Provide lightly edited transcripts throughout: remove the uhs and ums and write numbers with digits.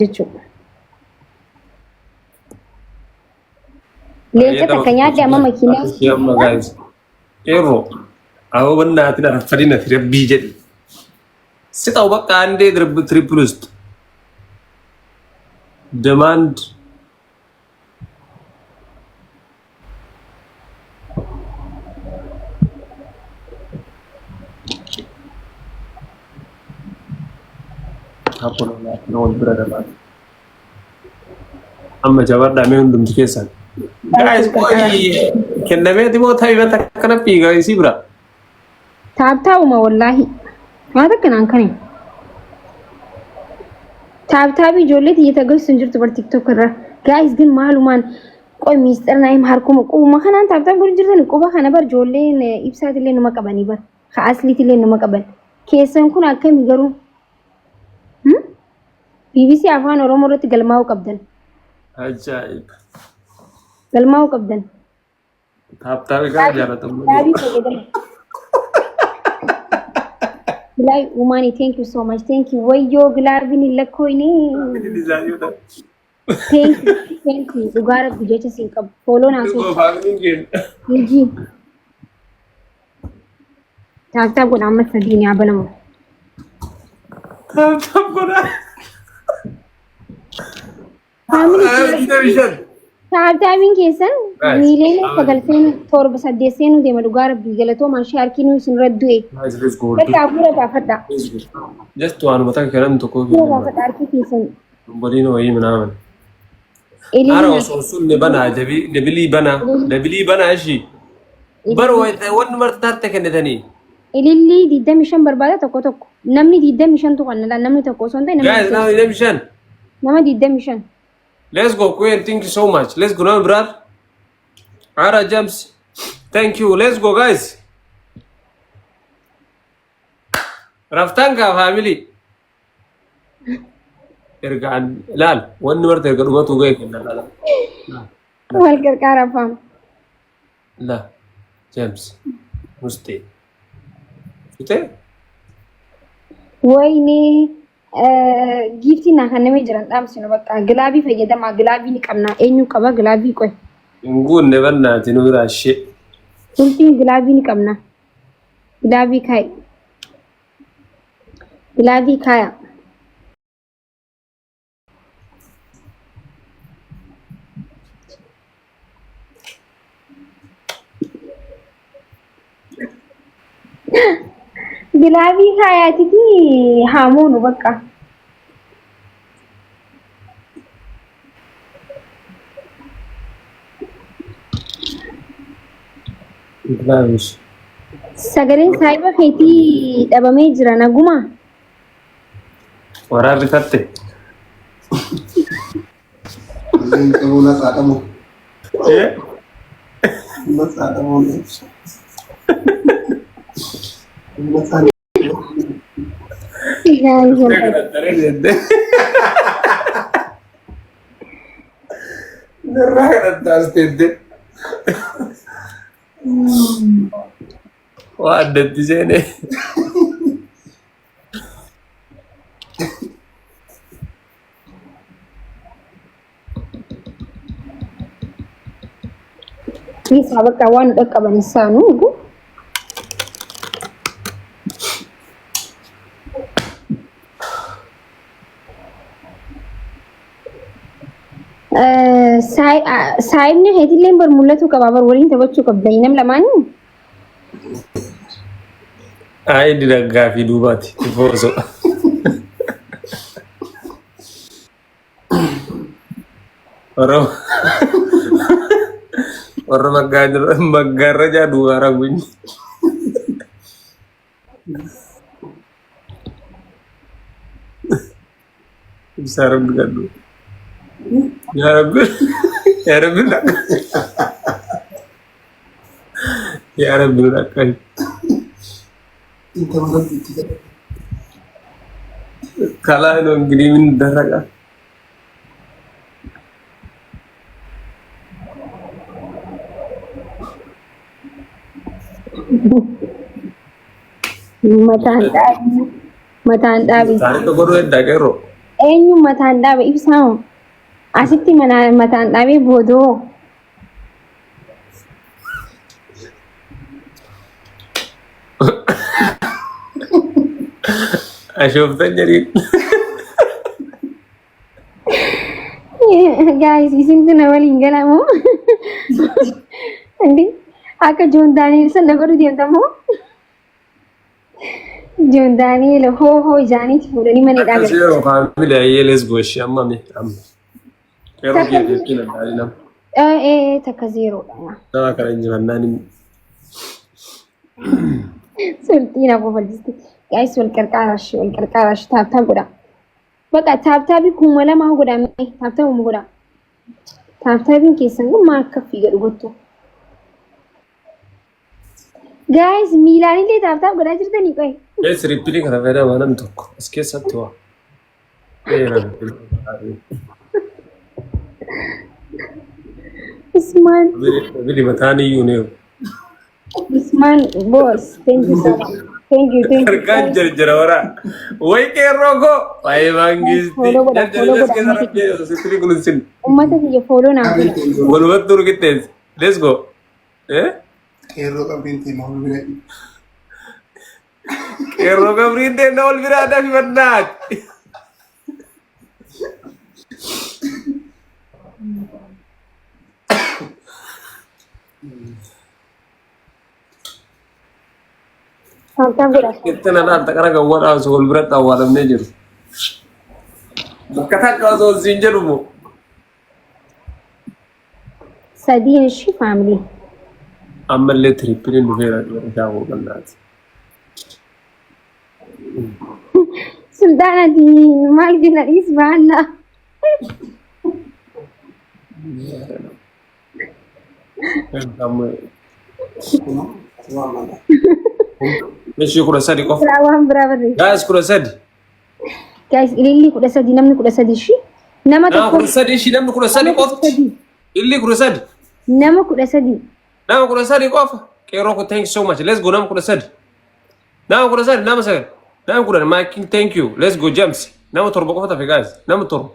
Jechuudha. Leenca takka nyaadde amma makiinaa. Amma guys. Qeerroo. Awoo bannaatiin arfadina rabbii jedhi. ስጠው በቃ አንዴ ትሪፕል ውስጥ ደማንድ wal bira dabaatu. Amma jabaadhaa mee hundumti keessan. Guys, kennameeti moo taphii akkana fiigaa isii bira. Taaptaa'uma wallaahi. Waa takka naan kane. Taaptaabii ijoollee tiyya tagarsiisu hin jirtu bar TikTok irra. Guys ግን maalumaan qoy miistira naayim harkuma qubuma kanaan tap tap godhu jirtan quba kana bar ijoolleen ibsaatillee numa qabanii bar. Ka asliitillee numa qaban. Keessan kun akkami garuu? BBC Afaan Oromoo irratti galmaa'uu qabdan. Ajaa'iba. Galmaa'uu qabdan. Taaptaabii kana jaalatamu. Gilaabii fayyadama. Gilaabii uumaanii, thank you so much, thank you. Wayyoo, gilaabiin hin lakkooyne. Thank you, thank you. Dhugaa rabbi jecha siin qabu. Follow naa socha. Hojii. Tap tap godha, amma sadii ni abanamu. Tap tap godha. Family, taaptaabiin keessan miiliyoona 9 seenuu, 7 8 seenuu deema. Dhugaa rabbii galatoomaa, ishee harkinuu isin irra du'e. Bakka hafuura baafadha. Just waanuma takka kennan tokko. Hafuura baafadha harki keessan. Boliin wayii ምናምን. Ara osoo sunne banaa, double banaa, double banaa ishii. Bar wanni marti tarte kennitanii. Ilillii 25 barbaada tokko tokko. Namni 25tu kan namni tokko osoo hin ta'in Guys, nama now 25. Nama 25. Let's go, Queen. Thank you so much. Let's go now, brother. Ara James. Thank you. Let's go, guys. Raftanka family. Ergaan laal wanni marti erga dhumatu ga'e kenna laala. Wal gargaara fam. La James. Mustee. Futee? Wayne, giiftii naa kan namni jiran dhaamsinu bakka glove fayyadamaa, glove ni qabna, eenyu qaba glove qoy. Hin guunne bannaati nu biraa ishee. Turtiin glove ni qabna. Glove kaayi. Glove kaaya. Glove kaayaatiti haamoonu bakka. Glove. Sagaleen saayiba keetii dhabamee jira, naguma. Waraabbi tatte. Illeen qabuu natsaadhamu. Natsaadhamu. Natsaan. Gaarii. Narraa kadhattaas teette. Waa addatti seenee. Isaa bakka waan nu dhaqqaban isaanuu dhugu. Saayibni keetillee bar mul'atuu qaba, bar waliin taphachuu qabda nam lamaanii. Ayi didaggaa fi duubaati. Tifooso. Warra maggaarrajaa duubaa raawwinni. Ibsaa rabbi gadhu. Yaa rabbi. Yaa rabbi dhaqa. Yaa rabbi nu dhaqqabi. Intala rabbi itti kadhate. ከላይ ነው እንግዲህ ምን ይደረጋል? Mataan dhaabii. Mataan dhaabii. Taarika godhuu heddaa qeerroo. Eenyu mataan dhaabe ibsaa moo? Asitti mataan dhaabee boodoo. Ashooftan jedhiin. Guys, isintu na waliin galamoo? Indi akka Joon Daani'el sana godhu deemtamoo? Joon Daani'el hoo hoo isaaniitti fuudhanii mana hidhaa Akka galu. seeroo kaamile ayyee let's go ishee amma mi amma. Qeerroo kiyya jechuun danda'anii nama. Ee takka zeeroodha. Nama kana injifannaan hin. Sulxiin kofalchiste. Guys, wal qarqaarash wal qarqaarash tap tap godha. Baqa tap tapii 2000 godha mee tap tapuma godha. Tap tapiin keessan kun maal akka fiiga dhugottu. Guys, miilaan illee tap tap godhaa jirtanii qoy. Ee triple kana fayyadamaa namni tokko as keessatti waa. Usmaan Bili mataan iyyuu ni Usmaan boss, thank you so much. Thank you, thank you. Harkaan jarjara waraa. Way qeerroo koo. Waayee maangisti. Follow godha, Jarjara follow as godha. keessa rabbee sittiri kulunsin. Uummata kiyya follow naaf godha. Walumatti urgittees. Let's go. Eh? Qeerroo qabriin ta'e nama bira. Qeerroo qabriin ta'e na ol biraa dafi bannaati. Tap tap godha. Itti na laalta qara gawwadhaa osoo wal biratti awwaalamnee jiru. Bakka takka osoo siin jedhu moo. Sadiin ishii family. Ammallee tripleiin dhufeera isaa boqonnaati. Sultaanati maal jenna dhiis baannaa. Ishii 13 qofa. Biraa waan biraa barreessa. Guys, 13. Guys, ililli 13, namni 13 ishii. Nama Nama tokko 13 ishii, namni 13 nama kudha qofti. sadii. Illi 13. Nama 13. Nama 13 qofa. Qeerroo kun, thank you so much. Let's go, nama 13. Nama 13, nama sagal. Nama 10 Maakin, thank you. Let's go, James. Nama torba qofa tafe, guys. Nama torba.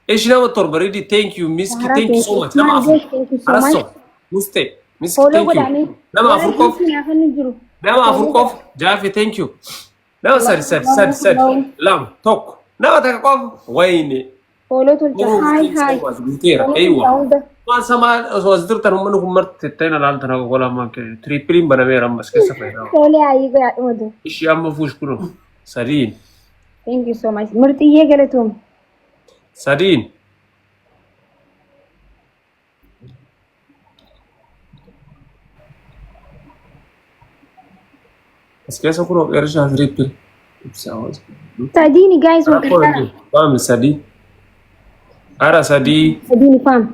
Ishi nama torba ready, thank you Miski, Sahara, thank you thank so you. much. Nama afur. Thank you so much. Arasso. Muste. Miski, Follow thank you. godhanii. Nama afur qofa. Naafanni jiru. Nama afur qofa. Jaafi, thank you. Nama sadi, sadi, sadi, sadi. Lama, tokko. Nama takka qofa. Wayne. Follow tolcha. Hi hi. Guuteera. Eeywa. Waan samaa osoo as jirtan uummanni kun marti tettee na laaltan akka qolamaa tripleiin banameera ammas keessa fayyadamu. Tolee ayyii godhaa dhumatu. Ishii amma fuush kunoo sadiin. Thank you so much. Murxiyyee galatoom. Sadiin. As keessa kunoo qeerrishaa triple. Ibsaa hoos. Sadiini guys, wal Rakkoo hin gargaara. jiru. Faami sadii. Ara sadii. Sadiini fam.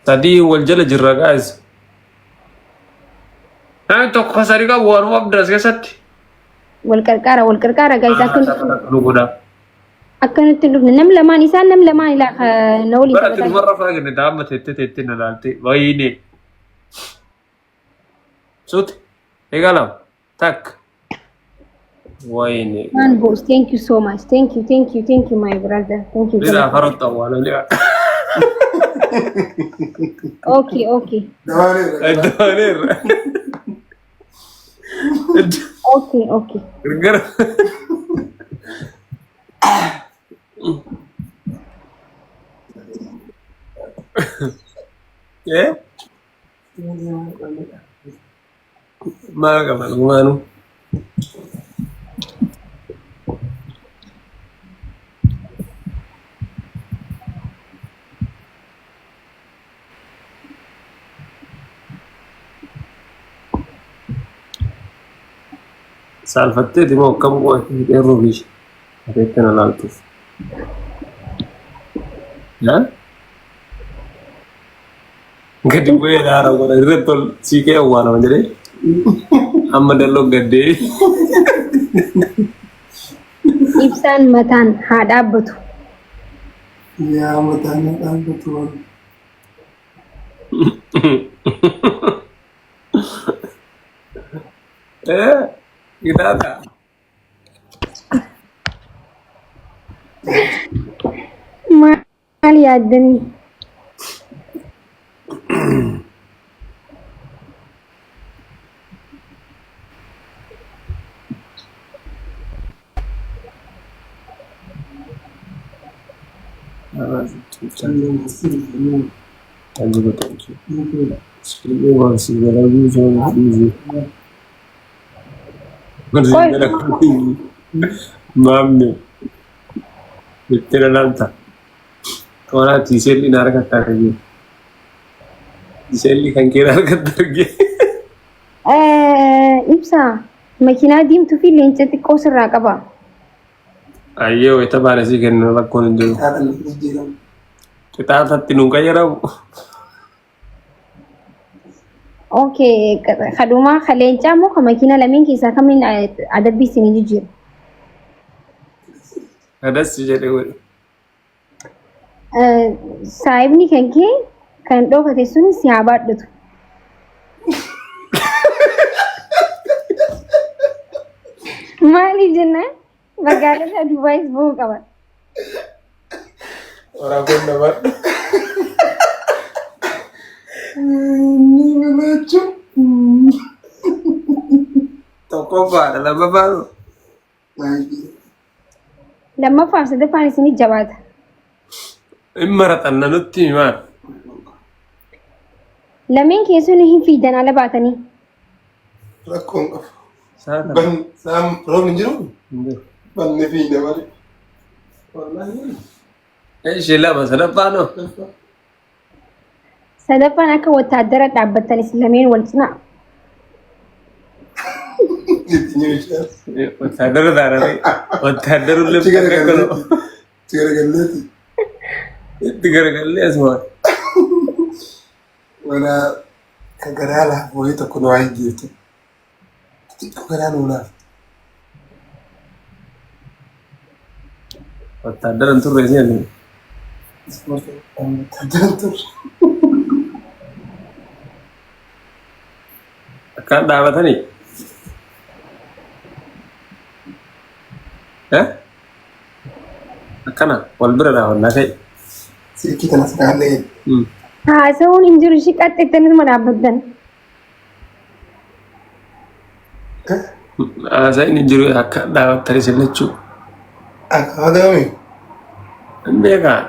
Sadii wal jala jirra, guys. Namni tokko sadii qabu waanuma abdii as keessatti. Wal qarqaara, wal qarqaara, guys, akka nutti Nu godha. akka nutti hin dhufne. Nam lamaan isaan nam lamaan ilaa na waliin Bara ati taphataa. dhumarra faa kenne amma teettee teettee na laalte. Wayine. Suuti. Egaa lama. Takka. Wayine. Man boss, thank you so much. Thank you, thank you, thank you, my brother. Thank you. Bira afarotti awwaalamne. Okay. Dawaaneerra. Iddooneerra. Okay. Gargara. Eh? Maal qaba dhugumaanuu? Saalfatteeti moo akkam qo'atti qeerroo fi ateetti na laaltuuf? Haa? Gadi bu'ee daara godha irratti ol siiqee awwaalama jedhee amma dalloo gaddee. Ibsaan mataan haa dhaabbatu. Yaa mataan na dhaabbatu waan. Eh, kitaaba. Maal yaaddanii? Qoy. Maamme itti lalanta. Toora tiiselli na harkatti argee. Tiiselli kan kee na harkatti argee. Ibsaa makiinaa diimtuu fi leenca xiqqoo sirraa qaba. Ayyee wayita baane sii kennu rakkoon hin jiru. Haadha jijjiiramu. Qixaaxatti nuun qayyaramu. Okay, kadhumaa ka leencaa moo ka makiinaa lameen keessaa kamiin adabbii isinii jijjiira? Kadas jedhe godhe. Saahibni kan kee kan dhokate sun si haa baadhatu. Maaliif jennaan magaalota Dubaayis bahuu qaba. Waraabuun nama. Ni balaachu. Tokkoffaadha lammaffaan. Lammaffaa fi sadaffaan isinii jabaata. Hin maraxanna nutti himaan. Lameen keessan hin fiidan ala baatanii. Rakkoon qabu. Sa'a Ban saam roobni hin jiru. hin jiru. Banne fiina malee. Wallaahi. Ishee lama sadaffaan hoo? Sadaffaan akka wattaaddara dhaabbattan isin lameen wal cinaa. Wattaaddara taananii wattaaddaru Achi lafti garagalleeti. Achi garagalleeti. Itti garagallee asuma. Wala ka garaa laafu wayii tokko nu haa jijjiirtu. Xiqqoo garaa nuu laafu. Wattaaddara hin turre isin. Ispoortii wattaaddara hin turre. Akkaan dhaabatanii. Eh? Akkana wal bira dhaabannaa ta'e. Silkii tana siraallee. Haasa'uun hin jiru ishii qaxxeettanituma dhaabbattan. Haasa'in hin jiru akka dhaabattanii isin lachuu. Akka hadaami. Hin beekaa.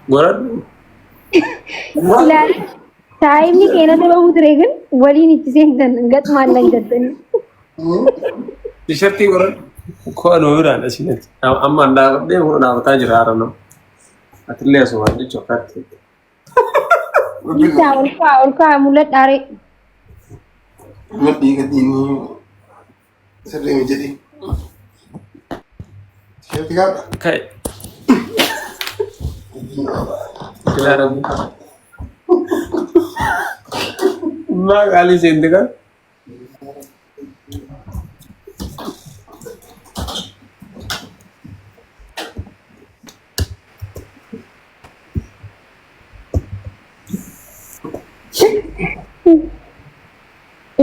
Goradhu. Ilaali. Saayimni keena dabamuu ture kun waliin itti seentan gaxumaan nan gattanii. Tishartii godhadhu. Koo anuma biraan asinatti. Amma an dhaabadhee kun dhaabataa jira haara nama. Atillee asumaan jechuun akkaatti. Ibsaa ol ka'a ol ka'a mul'adhaaree. Madhii gadiinii sirrii mi jedhi. Tisheerti kaadha. Ka'e. Ilaalamuu. Maa qaalii seente kan?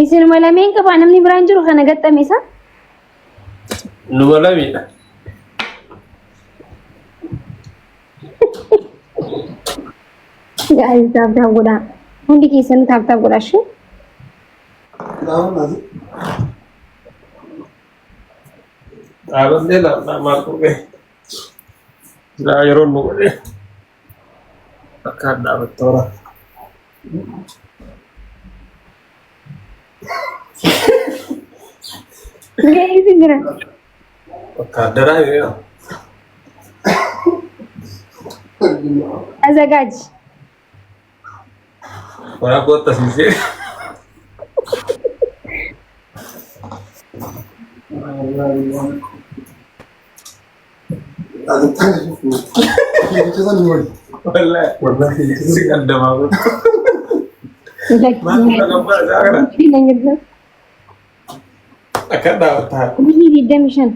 Isinuma lameen qabaa namni biraan jiru kana gaxxame isa. Numa lamiidha. Guys, tap tap godhaa. Hundi keessanuu tap tap godhaa ishee. Dhaabannee laallaa maal godhee. Silaa yeroo nu godhee. Akka dhaabatte hora. Ga'eetu jira. Wattaaddaraa yoo. Azagaaj. Waraaboo akkasiisee. Wallahi si qaddamaa kun. Maal dhagabbaa isaa kana? Akka dhaabataa. Biyyi 25.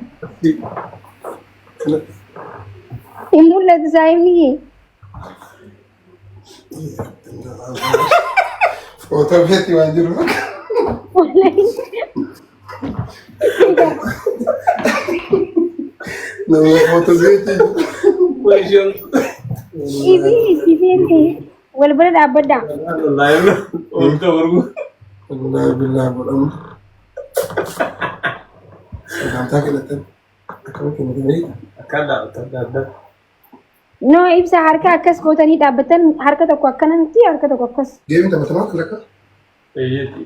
Hin mul'atu saayimni kee. Footoo feeti waan jiru. Wallahi. Nama footoo feeti. Wayshoon. Ibi sifeente wal bira dhaabbadhaa. Wallaahi billaa godhamu. Sagantaa kennetan akkam kennite beektaa? Akkaan dhaabbatan adda. No ibsa harka akkas gootanii dhaabbattan harka tokko akkana miti harka tokko akkas. Geemiin taphatamaa kan akka Eeyyeetti.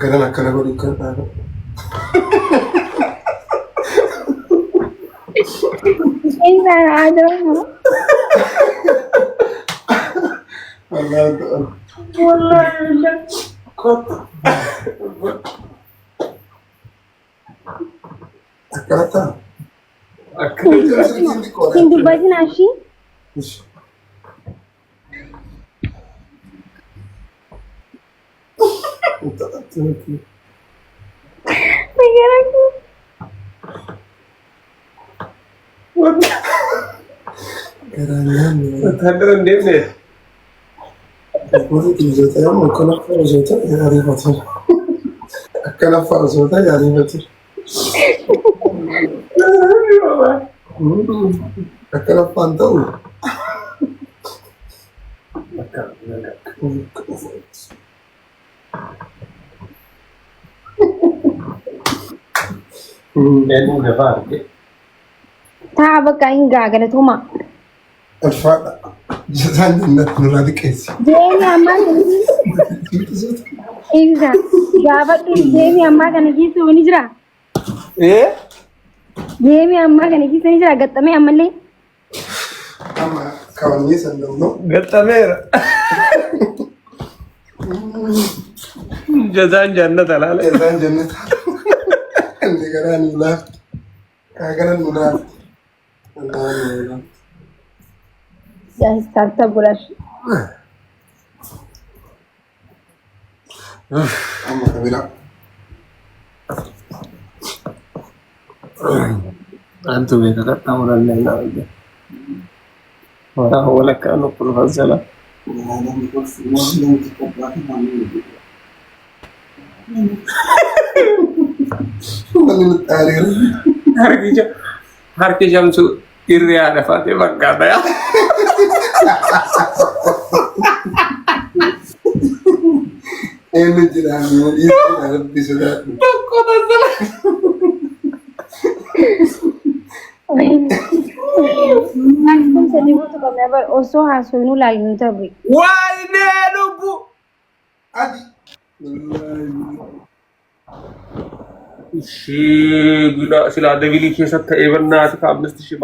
garan akkana godhu kan dhaabatu. Isheen aadaa. Wallaahi ta'an. Wallaahi billaa. Kottu. Akkana ta'a. Akka Hin dubbatin ashii. Garaan nyaanni. Wataadara hin deemne. Warri dhiirota yommuu akkana osoo ta'e ariifatu. Akkana fa'a osoo ta'e ariifatu. Akkana fa'aan ta'u. Eenyu gafaa arge. Taa bakka hin gaa galatooma. Ulfaadha. Jazaan jannat nurraa xiqqeessi. Deemi ammaa kana ibsa. Gaafadhu deemi ammaa kana keessa ni jira. Ee? Deemi ammaa kana keessa ni jira gaxxamee ammallee. Amma kabajnee san dammoo Gaxxameera. Jazaan jannata laala. Jazaan jannat. Inni garaa nu laafti. Kaa gara nu laafti. Wallaahi nu laafti. Guys, tap tap godhaa. Amma ka biraa. Antu beeka qaxxaamuran danda'u. Waraa walakkaa nu kulfansala. Namni nutti aareera. Harki shamsu irri haadha faatee fakkaata yaa. Eenyu jira dhiirri rabbi sodaadhu. Tokko tasala. Akkuma sadii guutuu qabna bar osoo haasofnu laalnu tabe. Waayinee lubbu. Adi. Ishee silaa dabilii keessatti ta'ee bannaati ka ammisti shii.